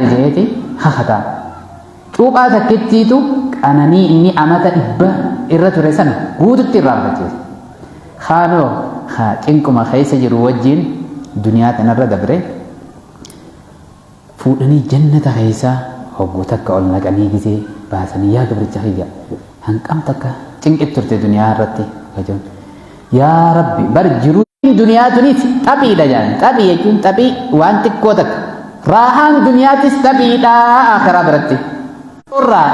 Jeeti kakata. Cuuphaa takkittiitu qananii inni amata 100 irra ture sana guututti irraanfachiise. Kaanoo haa cinquma keessa jiru wajjiin duniyaa tanarra dabre fuudhanii jannata keessa hogguu takka ol naqanii gisee baasanii, yaa gabricha kiyya, hanqam takka cinqit turte duniyaa irratti kajoon. Yaa Rabbi, bar jiruu duniyaa tunis taphiidha jedhan. Taphii jechuun taphii waan xiqqoo takka. Raahaan duniyaatis taphiidha akhiraa biratti. Irraa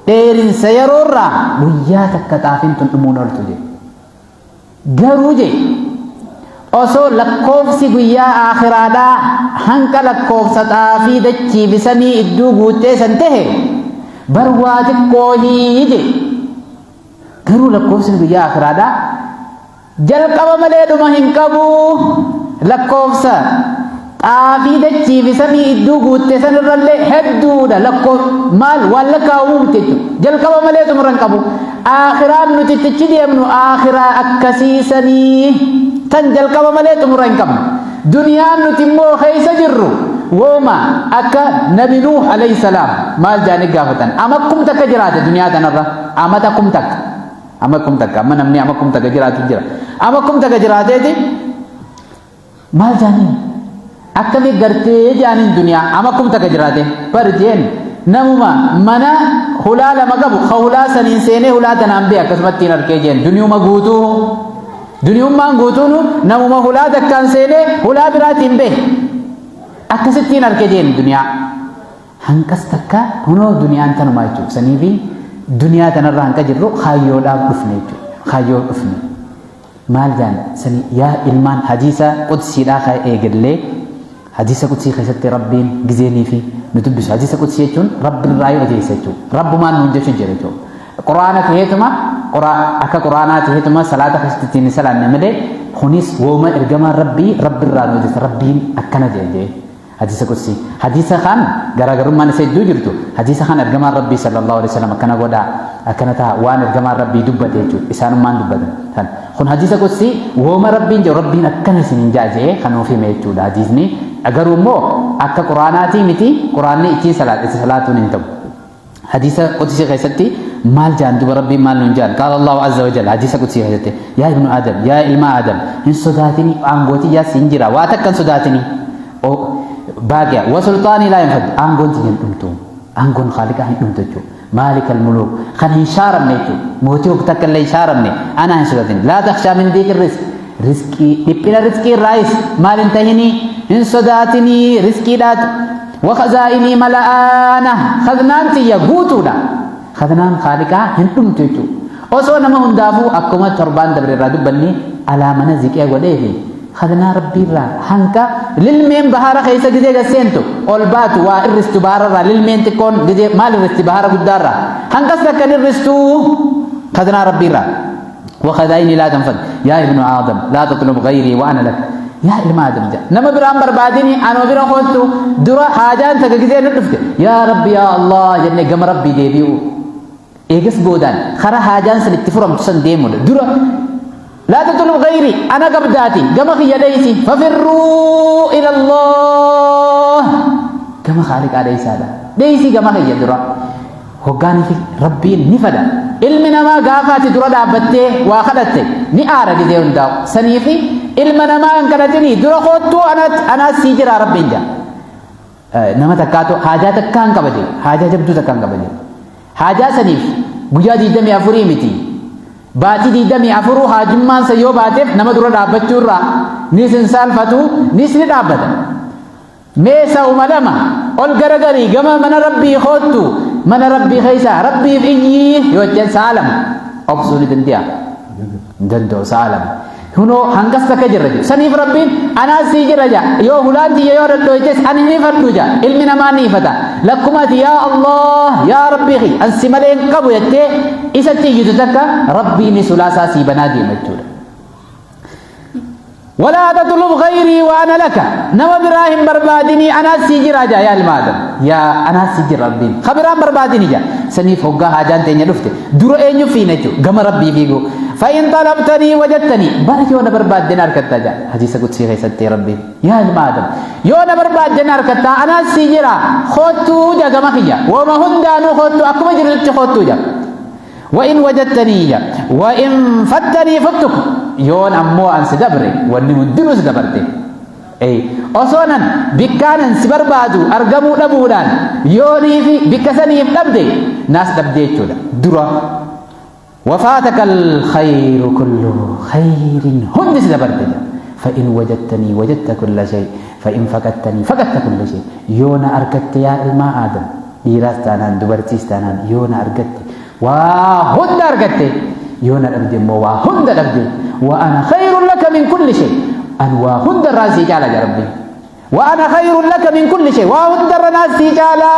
dheerinsa yeroo irraa guyyaa takka xaafiin tun dhumuun ooltu jedhe. Garuu jedhe, osoo lakkoofsi guyyaa akhiraadhaa hanqa lakkoofsa xaafii dachii fi samii idduu guuttee san tahe, bar waa xiqqoohii jedhe. Garuu lakkoofsi guyyaa akhiraadhaa jalqaba malee dhuma hin qabu. Lakkoofsa xaafii dachii fi samii idduu guutte san irrallee hedduudha. Lakkoo maal waan lakkaa'amuu miti jechuudha. Jalqaba malee xumura hin qabu. Aakhiraan nuti ittichi deemnu aakhiraa akkasiisanii tan jalqaba malee xumura hin qabnu. Duniyaan nuti immoo keessa jirru wooma akka Nabi Nuuh alayhi salaam maal jaanii gaafatan, ama kum takka jiraate duniyaa tanarra, amata 1000, ama 1000. Amma namni ama 1000 jiraatu jira. Ama 1000 jiraateeti maal jaaniin, akkami gartee jaaniin duniyaa ama 1000 jiraate? Bar jeen, namuma mana hulaa lama qabu ka hulaa saniin seenee hulaa tanaan bee akkasumatti hin arkee jeen. Duniyuma guutuu, duniyummaan guutuunu namuma hulaa takkaan seenee hulaa biraatiin bee akkasittiin arke jeen. Duniyaa hanqas takka hunoo duniyaan tanumaa jechuudha. Saniifi duniyaa tanarra hanqa jirru kaayyoodhaaf dhufne jechuudha. Kaayyoo dhufne maal jaan sani, yaa ilmaan, hadiisa qudsiidhaa ka eegallee, hadiisa qudsii keessatti Rabbiin gizeenii fi nu dubbisu. Hadiisa qudsii jechuun Rabbi irraa yoo odeessa jechuudha. Rabbumaan nuun jechuu jira jechuudha. Quraana taheetuma, akka quraanaa taheetuma salaata keessatti ittiin salaanne malee, kunis wooma ergamaan Rabbii Rabbi irraa nu odeessa. Rabbiin akkana jedhe jedhee. Hadiisa qudsii. Hadiisa kan garaagarummaan isa hedduu jirtu, hadiisa kan ergamaan Rabbii sallallahu alaihi wasallam akkana godhaa, akkana ta'a, waan ergamaan Rabbii dubbate jechuudha. Isaanummaan dubbatan. Tan. Kun hadiisa qudsii wooma Rabbiin jedhu, Rabbiin akkana isiniin ja'a jedhee kan nuuf hime jechuudha hadiisni. Garuu immoo akka quraanaatii miti, quraanni ittiin salaat itti salaatuun hin ta'u. Hadiisa qudsii keessatti maal jaan duba, Rabbiin maal nuun jaan? Qaala Allahu azza wa jalla hadiisa qudsii keessatti, yaa ibnu Aadam, yaa ilma Aadam, hin sodaatini, aangootii yaa siin jira, waa takka hin sodaatini. Baaqiya wa sulxaanii laa yanfad, aangoon tiyya hin dhumtu, aangoon khaaliqaa hin dhumtu jechuudha. Maalikal muluuk kan hin shaaramne jechuudha. Mootii hogg takka illee hin shaaramne anaa hin sodaatin. Laa takhshaa min diiqi rizq, rizqii dhiphina rizqii irraayis maal hin tahinii, hin sodaatinii rizqiidhaatu. Wakhazaa'inii mala'aana, khaznaan tiyya guutuudha. Khaznaan khaaliqaa hin dhumtu jechuudha. Osoo nama hundaafuu akkuma torbaan dabre irraa dubbanne alaa mana ziqee godheefi khaznaa Rabbiirraa hanqa lilmeen bahara keessa gizee gad seentu ol baatu waa irristu, bahararraa lilmeen xiqqoon gizee maal irristi bahara guddaarraa? Hanqas takka hin irristuu khaznaa Rabbiirraa. وخزائني لا تنفد يا ابن آدم لا تطلب غيري وأنا لك. Yaa ilma Aadam jedha, nama biraan barbaadini, anuma bira koottu. Dura haajaan takka gizee nu dhufte, yaa Rabbi, yaa Allah jennee gama Rabbii deebi'u, eegas boodaan kara haajaan san itti furamtu san deemudha. Dura لا تطلب غيري, ana qabdaati, gama kiyya dheeysi. ففروا إلى الله, gama khaaliqaa dheeysaadha, dheeysi gama kiyya. Dura hoggaanii fi Rabbiin ni fada. Ilmi namaa gaafa ati dura dhaabbattee waa kadhatte ni aara gizee hundaa'u. Saniifi ilma namaa hin kadhatinii, dura koottuu, anaas sii jira Rabbiin jaa. Nama takkaatu haajaa takkaa hin qaba jedhe, haajaa jabduu takkaa hin qaba jedhe. Haajaa saniif guyyaa 24 miti, baatii 24 haajummaan san yoo baateef, nama dura dhaabbachuu irraa nis hin saalfatu, nis ni dhaabbata. Mee sa'uma lama ol garagarii gama mana Rabbii koottu, mana Rabbii keessaa Rabbiif iyyii yoo jetteen, sa'a 2 obsuu ni danda'a? Hin danda'u sa'a 2. Hunoo hangas takka jirra jedhu. Saniif Rabbiin anaas sii jira jedha. Yoo hulaan tiyya yoo dhadhooytes ani ni fadhu jedha. Ilmi namaa ni ifata. Lakkuma ati yaa Allah, yaa Rabbii kiyya, an si malee hin qabu jettee isatti iyyitu takka, Rabbiin hulaasaa sii banaa deema jechuudha. ولا تطلب غيري وأنا لك, nama biraa hin barbaadinii, anaas sii jira jaa. Yaa ilma Aadam, yaa anaas sii jira Rabbiin, ka biraan barbaadini jaa. Saniif hoggaa haajaan teenya dhufte dura eenyu fiina jechuudha? Gama Rabbii fiigu. فإن طلبتني وجدتني bar yoo na barbaadde na argatta jedha hadiisa qudsii keessatti Rabbiin. Yaa ilma Aadam, yoo na barbaadde na argatta, anaas sii jira, koottuu jagama kiyya, wama hundaanuu koottuu, akkuma jirutti koottuu jedha. وإن وجدتني ja وإن فتني فتك, yoon ammoo an si dabre, wanni hundinuu si dabarte. Osoonan bikkaanan si barbaadu argamuu dhabuudhaan yoonii fi bikka saniif dhabde, naas dhabde jechuudha dura. وفاتك الخير كله, خير hundi si dabarte. فإن وجدتني وجدت كل شيء، فإن فقدتني فقدت كل شيء. Yoo na argatte, yaa ilmaa Aadam, dhiiraas taanaan dubartiis taanaan, yoo na argatte waa hunda argatte, yoo na dhabde immoo waa hunda dhabde. وأنا خير لك من كل شيء, an waa hunda irraa sii caala jaa Rabbiin. وأنا خير لك من كل شيء, waa hunda irra naa sii caala.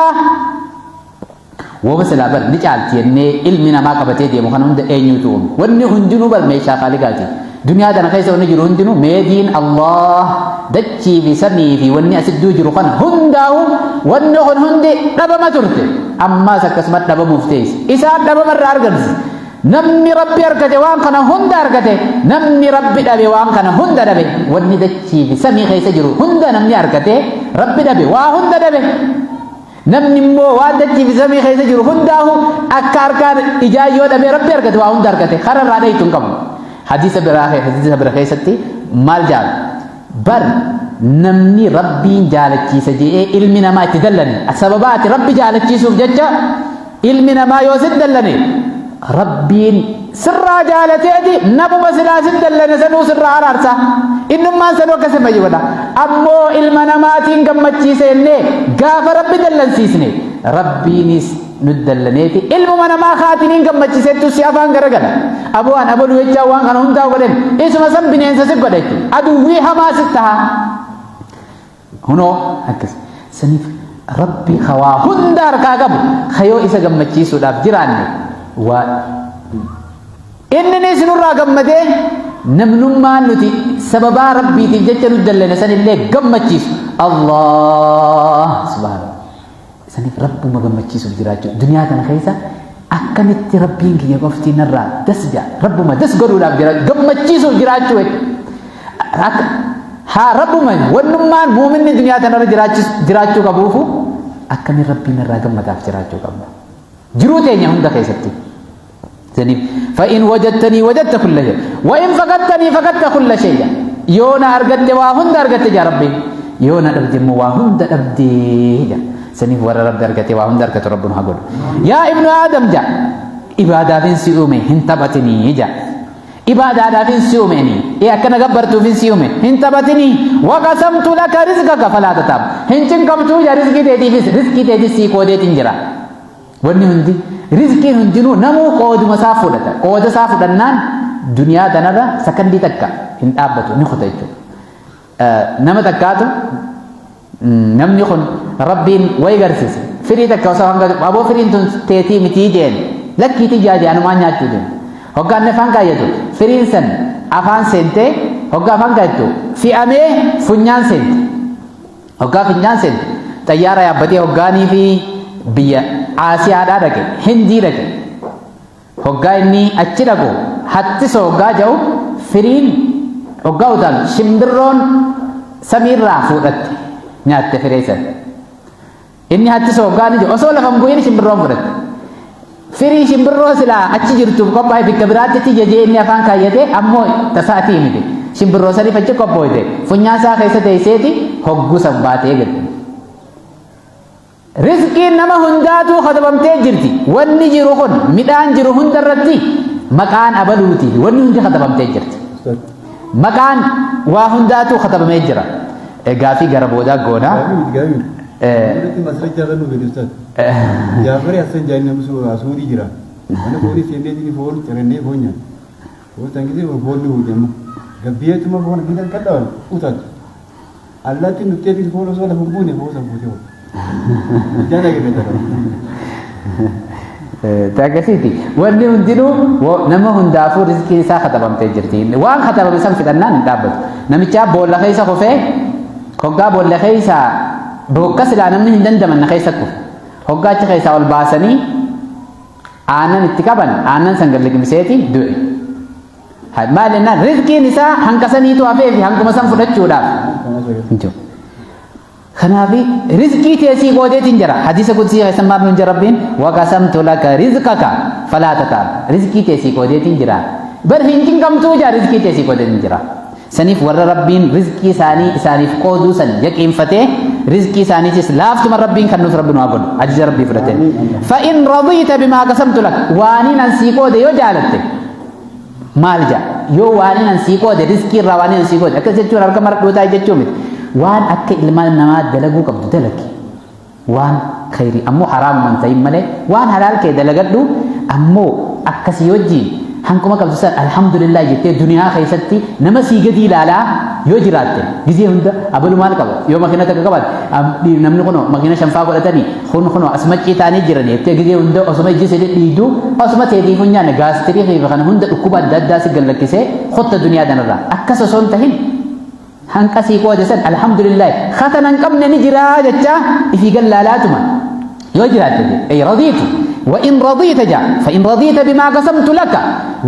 Wama silaa bar ni caalti jennee ilmi namaa qabatee deemu kana hunda eenyutu uume? Wanni hundinuu bar meeshaa Khaaliqaati. Duniyaa tana keessa wanni jiru hundinuu meediin Allah. Dachii fi samii fi wanni asidduu jiru kana hundaa'u, wanni kun hundi dhabama turte, ammaas akkasuma dhabamuuf teessi. Isaan dhabama irraa argamsi. Namni Rabbi argate waan kana hunda argate, namni Rabbi dhabe waan kana hunda dhabe. Wanni dachii fi samii keessa jiru hunda namni argate Rabbi dhabe, waa hunda dhabe. Namni immoo waan dachii fi samii keessa jiru hundaahu akka harkaan ijaan yoo dhabe Rabbi argate, waa hunda argate, kara irraa dhayitu hin qabu. Hadiisa biraa, hadiisa bira keessatti maal jaal? Bar namni Rabbiin jaalachiisa jedhee ilmi namaa itti dallane, sababa ati Rabbi jaalachiisuuf jecha ilmi namaa yoo sit dallane, Rabbiin sirraa jaalateeti namuma silaa sit dallane sanuu sirraa araarsa. Innummaan sanuu akkasii fayyi godha. Ammoo ilma namaatiin gammachiise jennee gaafa Rabbi dallansiisne, Rabbiinis nu dallaneeti ilmuma namaa kaatiniin gammachiisettu si afaan garagala. Aboo, an abaluu jechaa waan kana hundaa godhen, isuma san bineensa si godha jechuudha. Aduwwii hamaa si taha. Hunoo akkas. Saniif Rabbi hawaa hunda harkaa qabu kayoo isa gammachiisuudhaaf jiraanne, waa inni nurraa gammadee, namnummaan nuti sababaa Rabbiitiif jecha nu dallane sanillee gammachiisu Allah subhaanahu. Saniif Rabbuma gammachiisuuf jiraachuu, duniyaa kana keessa akkamitti Rabbiin kiyya qofti narraa das jaa, Rabbuma das godhuudhaaf jiraachuu, gammachiisuuf jiraachuu jechuudha. Haa Rabbuma wannummaan muuminni duniyaa kanarra jiraachuu qabuufu akkamiin Rabbiin irraa gammadaaf jiraachuu qabna. Jiruu teenya hunda keessatti. Saniif فإن وجدتني وجدت كل شيء وإن فقدتني فقدت كل شيء. Yoo na argatte waa hunda argatte jaa Rabbiin. Yoo na dhabde immoo waa hunda dhabde jaa. Saniif warra Rabbi argate waa hunda argatu Rabbi nu haa godhu. Yaa ibnu Aadam jaa, ibaadaafin si uume, hin taphatinii jaa. Ibaadaadhaafin si uume, ee akkana gabbartuufin si uume, hin taphatinii. وقسمت لك رزقك فلا تتعب, hin cinqamtuu jaa. Rizqii teetiifis, rizqii teetis sii qoodeetiin jira. Wanni hundi, rizqiin hundinuu namuu qooduma isaa fudhata. Qooda isaa fudhannaan duniyaa tanarra sakandii takka hin dhaabbatu, ni kuta jechuudha. Nama takkaatu, namni kun Rabbiin wayi garsiise, firii takka osoo hanga, "Aboo, firiin tun teetii mitii?" jeen. "Lakkiitii jaajee, anumaan nyaachuu deemu." Hoggaan afaan kaayyatu firiin san afaan seentee, hoggaa afaan kaayyatu fi'amee funyaan seente. Hoggaa funyaan seente, xayyaara yaabbatee hoggaanii fi biyya Aasiyaadhaa dhaqe, Hindii dhaqe. Hoggaa inni achi dhaqu, hattisoo hoggaa jedhu, firiin hoggaa utaalu, shimbirroon samiirraa fuudhatte, nyaatte firee san. Inni hattisoo hoggaa inni jedhu, osoo lafa hin bu'in shimbirroon fudhatte. Firii shimbirroo silaa achi jirtuuf qophaa'e bakka biraatti jajee inni afaan kaayyate, ammoo tasaatii miti. Shimbirroo saniif achi qophooyte funyaan isaa keessa teesseeti hogguu san baatee galte. Rizqiin nama hundaatuu katabamtee jirti. Wanni jiru kun, midhaan jiru hunda irratti maqaan abaluuti. Wanni hundi katabamtee jirti. Maqaan waa hundaatu katabamee jira. Gaafii gara boodaa goonaa. Masrajaa kan nu gadi, ustaad. Jaafari Hassan jaani namni Suudii jira. Mana foonii seennee foon cirannee foon nyaata. Foon san gisee foon ni huute amma. Gabbiyeetuma foon bitan kan dhawan utaatu. Allaattiin nufteetiin foon osoo lafa hin buune foon san fuutee oolu. Ijaan agarreeta. Akkasiiti. Wanni hundinuu nama hundaafuu rizqiin isaa katabamtee jirti. Waan katabame san fidhannaan hin dhaabbatu. Namicha boolla keessa kufee, hoggaa boolla keessa bokka silaa namni hin dandamanne keessa kufe. Hoggaa achi keessaa ol baasanii aannan itti qaban, aannan san gad liqimseeti du'e. Maal jennaan rizqiin isaa hanqa saniitu hafee fi hanquma san fudhachuudhaaf. Hin jiru. Kanaaf rizqii tee sii qoodeetiin jira. Hadiisa qudsii keessa maal nuun jira Rabbiin? Waqasamtu laka rizqaka falaa tataab. Rizqii tee sii qoodeetiin jira. Bar hin cinqamtuu jaa rizqii tee sii qoodeetiin jira. Saniif warra Rabbiin rizqii isaanii isaaniif qooduu san yaqiinfatee rizqii isaaniitis laaftuma Rabbiin kan nuuf Rabbi nu haa godhu. Ajaja Rabbii fudhateen. Fa'in radiita bimaa qasamtu lak. Waaniin an sii qoode yoo jaalatte. Maal ja'a? Yoo waaniin an sii qoode rizqii irraa waaniin an sii qoode akkas jechuun harka maradhuu taa'e jechuu miti. Waan akka ilmaan namaa dalaguu qabdu dalagi. Waan khayrii ammoo haraamuma hin ta'in malee waan halaal kee dalagadhu ammoo akkasii wajjiin hanquma qabdu san alhamdulillah jettee duniyaa keessatti nama sii gadi ilaalaa yoo jiraatte gizee hunda abalu maal qaba yoo makiina takka qabaate namni kunoo makiina shanfaa godhatanii Kun kunoo as maccii ta'anii jiran jettee gizee hunda osuma ijji si dhidhiigdu osuma teetiif hin nyaanne gaastirii fi kana hunda dhukkuba adda addaa si gallakkisee kotta duniyaa tanarraa akkas osoo hin tahin hanqa sii qoode san alhamdulillah katana hin qabne ni jiraa jechaa ifii gallaalaatuma yoo jiraatte jee ay radiitu wa in radiita jaa fa in radiita bimaa qasamtu laka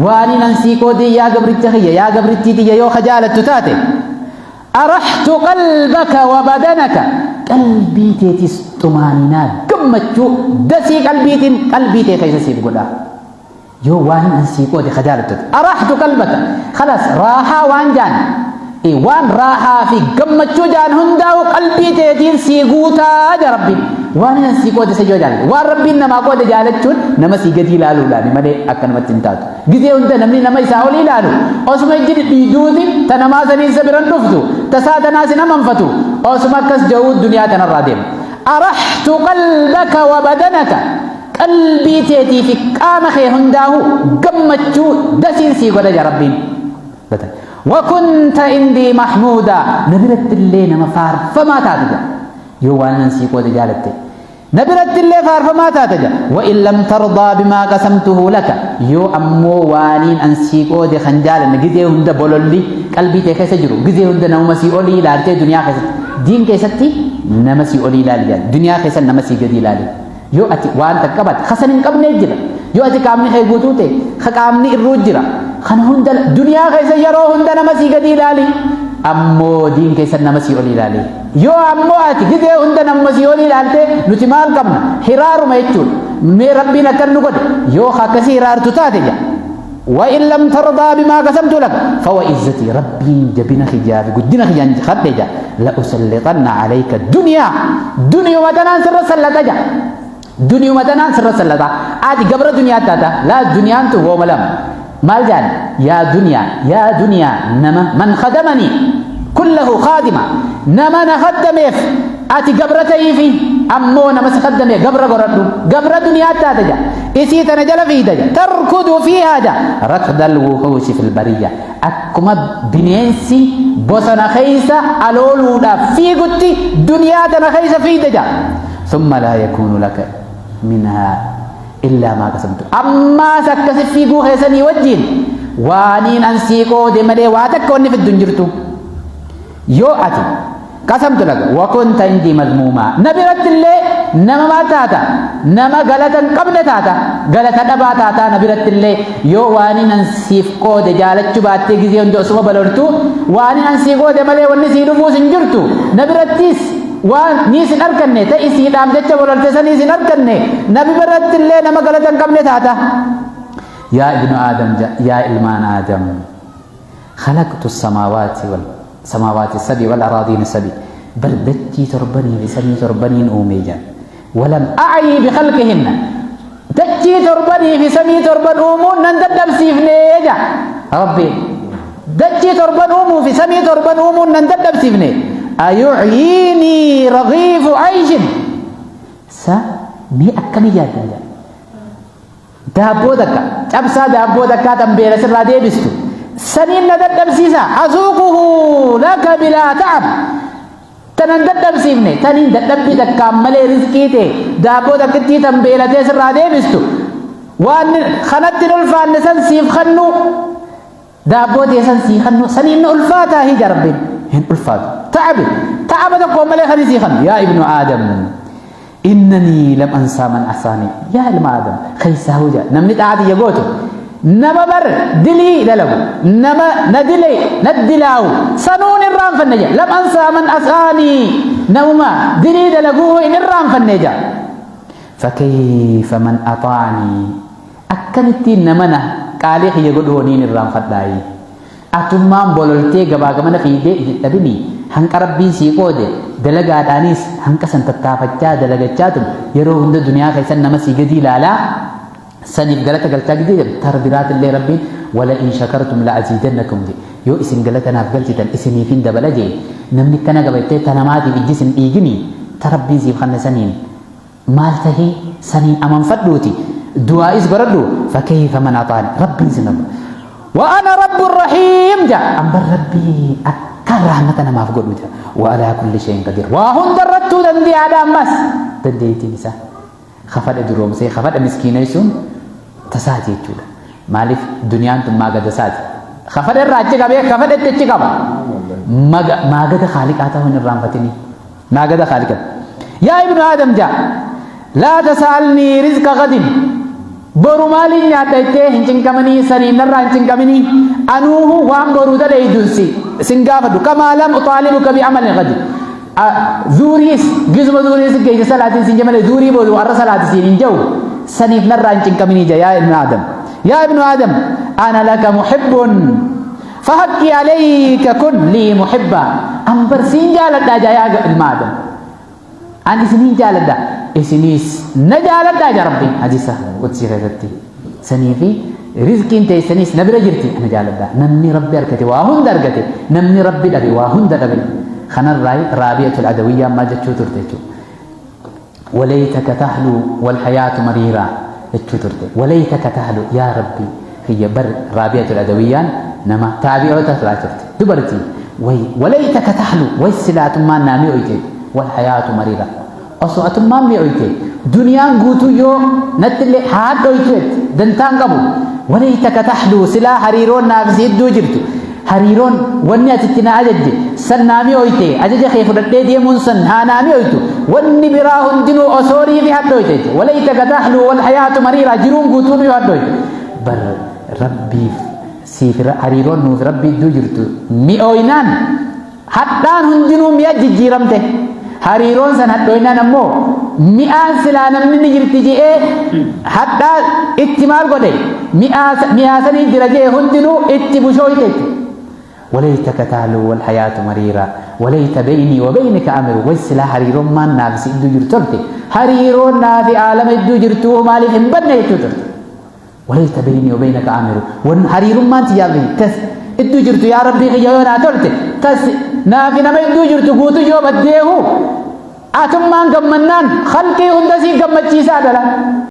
waan an sii qoode yaa gabricha kiyya yaa gabrittii tiyya yoo kajaalattu taate Arahtu qalbaka wa badanaka qalbii teetis xumaaninaa gammachuu dasii qalbiitiin qalbii tee keessa siif godha. Yoo waan an sii qoode ka jaalattu arahtu qalbaka khalaas raahaa waan jaan waan raahaa fi gammachuu jaan hundaa'u qalbii teetiin sii guutaa ja rabbiin. Waan an sii qoode isa yoo jaalatte waan rabbiin namaa qoode jaalachuun nama sii gadii ilaaluudhaani malee akkanumatti hin taatu. Gizee hunda namni nama isaa olii ilaalu osuma ijji dhidhiiduuti ta namaa sanii isa biran dhuftu tasaa tanaas hin amanfatu osuma akkas ja'uu duniyaa tanarraa deema. Arahtu qalbaka wa badanaka qalbii teetii fi qaama kee hundaahu gammachuu dasiin sii godha ja Rabbiin. Wa kunta indii mahmuuda na biratti illee nama faarfamaa taate ja yoo waan nan sii qoode jaalatte. Na biratti illee faarfamaa taata jedha. Wa in lam tardaa bimaa qasamtuhu laka. Yoo ammoo waaniin an sii qoode kan jaalanne gizee hunda bololli qalbii tee keessa jiru gizee hunda namuma sii olii ilaaltee duniyaa keessatti diin keessatti nama sii olii ilaali jedha. Duniyaa keessa nama sii gadi ilaali. Yoo ati waan takka qabaatte kasan hin qabnee jira. Yoo ati qaamni kee guutuu ta'e ka qaamni irruu jira. Kana hunda duniyaa keessa yeroo hunda nama sii gadi ilaali. Ammoo diin keessa nama sii olii ilaali. Yoo ammoo ati gizee hunda namuma sii olii ilaaltee nuti maal qabna hiraaruma jechuudha. Mee Rabbiin akkan nu godhe yoo akkasii hiraartu taate jedha. Wa in lam tardaa bimaa qasamtu laka fawa izzati Rabbiin jabina kiyyaa fi guddina kiyyaan kadhe jedha. La usallixanna alayka duniyaa duniyuma tanaan sirra sallata jedha. Duniyuma tanaan sirra sallata. Ati gabra duniyaa taata. Laa duniyaan tun wooma lama. Maal jaan? Yaa duniyaa, yaa duniyaa nama man khadamanii kullahu khaadima. Nama na khaddameef ati gabra ta'iifi ammoo nama si khaddame gabra godhadhu. Gabra duniyaa taata jaa. Isii tana jala fiida jaa. Tarkudu fiihaa jaa. Rakdal wuhuushi fil bariyya. Akkuma bineensi bosona keessa alooluudhaaf fiigutti duniyaa tana keessa fiida jaa. Summa laa yakuunu laka minhaa illaa maa qasamtu. Ammaas akkasi fiiguu keessanii wajjiin waaniin an sii qoode malee waa takka wanni fiddu hin jirtu. Yoo ati qasamtu laka wa kunta indii mazmuumaa na biratti illee nama maal taata nama galata hin qabne taata galata dhabaa taataa na biratti illee yoo waaniin an siif qoode jaalachuu baattee gizee hunda osuma baloltu waaniin an sii qoode malee wanni sii dhufuus hin jirtu na birattis waan niis hin arganne ta isiidhaaf jecha bololte saniis hin arganne nabi biratti illee nama galata hin qabne taata. Yaa ibnu Aadam yaa ilmaan Aadam khalaqtu samaawaati wal samaawaati sabi wal araadiina sabi bar dachii torbanii fi samii torbaniin uumee jaa walam a'yii bi khalqihinna dachii torbanii fi samii torban uumuun nan dadhabsiifne jaa rabbiin Dachii torban uumuu fi samii torban uumuun nan dadhabsiifne. Ayu'yiinii ragiifu ayshin. Sa mee akkamii yaaddan jedha. Daabboo takka cabsaa daabboo takkaa tan beela sirraa deebistu. Saniin na dadhabsiisa. Asuuquhu laka bilaa ta'ab. Tanan dadhabsiifne taniin dadhabbii takkaan malee rizqii tee daabboo takkittii tan beelatee sirraa deebistu. Waan kanatti hin ulfaanne san siif kennuu. Daabboo tee san sii kannu saniin na ulfaataa hija rabbiin hin ulfaatu. Ta'abi ta'aba tokko malee kan sii kannu yaa ibnu aadam innanii lam ansaa man asaanii yaa ilma aadam keessaa hojaa namni xaa'aa tiyya gootu Nama bar dilii dalagu, nama na dile na dilaawu sanuun irraanfanne jedha. Lam ansaa man asaanii, namuma dilii dalaguu hin irraanfanne jedha. Fakayfa man axaanii, akkamittiin nama na qaalii kiyya godhu honiin irraanfadhaayi? Atummaan bololtee gabaa gamana fiigdee ija dhabini, hanqa Rabbiin sii qoode dalagaadhaaniis hanqa san tattaafachaa dalagachaa tun yeroo hunda duniyaa keessan nama sii gadii laalaa saniif galata galchaa gidee jedhu. Tar biraatillee Rabbiin wala in shakartum la aziidannakum jedhe, yoo isin galata naaf galchitan isiniifin dabala jedhe. Namni akkana qaba jettee ta namaatiif ijji sin dhiigini, ta Rabbiin siif kanne saniin maal tahee saniin amanfadhuuti du'aa'is godhadhu. Fakayfa man axaani, Rabbiin sin rabba wa ana rabbu rahiim ja, an bar Rabbii akkaan rahmata namaaf godhu ja. Wa alaa kulli shay'in qadiir, waa hunda irrattuu dandeeyaadha. Ammas dandeettiin isaa kafadha duroomsee kafadha miskiineessuun tasaati jechuudha. Maaliif duniyaan tun maagada isaati. Kafadha irraa achi qabee kafadhetti achi qaba. Maagada khaaliqaa ta'uu hin irraanfatini. Maagada khaaliqaa. Yaa ibnu Aadam jaa, laa tasaalnii rizqa gadin, boru maaliin nyaadha jettee hin cinqamanii, saniin narraa hin cinqaminii, anuuhu waan boruu daleeydun si sin gaafadhu. Kamaa lam uxaalibuka bi'amalin gadi, zuuriis gizuma zuuriis geeyse salaatiin sin jemale, zuurii boru har'a salaati siin hin jehu, saniif narraa hin cinqaminii ja. Yaa ibnu Aadam, yaa ibnu Aadam, ana laka muhibbun fahaqqi alayka kun lii muhibba, an bar siin jaaladhaa ja. Yaa ilma Aadam, an isiniin jaaladha, isiniis na jaaladhaa ja Rabbiin hadiisa qudsii keessatti. Sanii fi rizqiin teessaniis na bira jirti, ana jaaladha. Namni Rabbi argate waa hunda argate, namni Rabbi dhabe waa hunda dhabe. Kanarraa Raabi'atul Adawiyyaan maal jechuu turte jechuudha? Walaytaka tahlu walhayaatu mariiraa jechuu turte. Walaytaka tahlu, yaa Rabbi kiyya. Bar Raabi'atul Adawiyyaan nama taabi'oota irraa turte, dubartii way. Walaytaka tahlu, way silaatummaan naa mi'oyte, walhayaatu mariiraa, osoo atummaan mi'oyte duniyaan guutuu yoo nattillee haa hadhoytu jette dantaan qabu. Walaytaka tahlu, silaa hariiroon naaf si hedduu jirtu, hariiroon wanni ati itti na ajajje san naa mi'oyte, ajaja kee fudhadhee deemuun san haa naa mi'oytu, wanni biraa hundinuu osoo riifi hadhoyte jette. Walaytaka tahlu walhayaatu mariiraa, jiruun guutuun yoo hadhoyte. Bar Rabbiif siif hariiroon nuuf Rabbi idduu jirtu mi'ooynaan hadhaan hundinuu mi'a jijjiiramte. Hariiroon san hadhooynaan ammoo mi'aan silaa namni ni jirti je'ee hadhaa itti maal godhe, mi'aa sanii jira je'e hundinuu itti bushooyte. Walaytaka tahlu walhayaatu mariira walayta beynii wa beynika amiru, way silaa hariiroon maan naaf si idduu jirtu tolte, hariiroon naafi aalama idduu jirtuu maaliif hin banne jechuu turte. Walayta beynii wa beynaka amiru, wan hariirummaan tiyyaa fi tas idduu jirtu yaa Rabbii kiyya yoo naa tolte, tas naafi nama idduu jirtu guutuu yoo baddeehu, atummaan gammannaan khalqii hunda sii gammachiisaa dhala.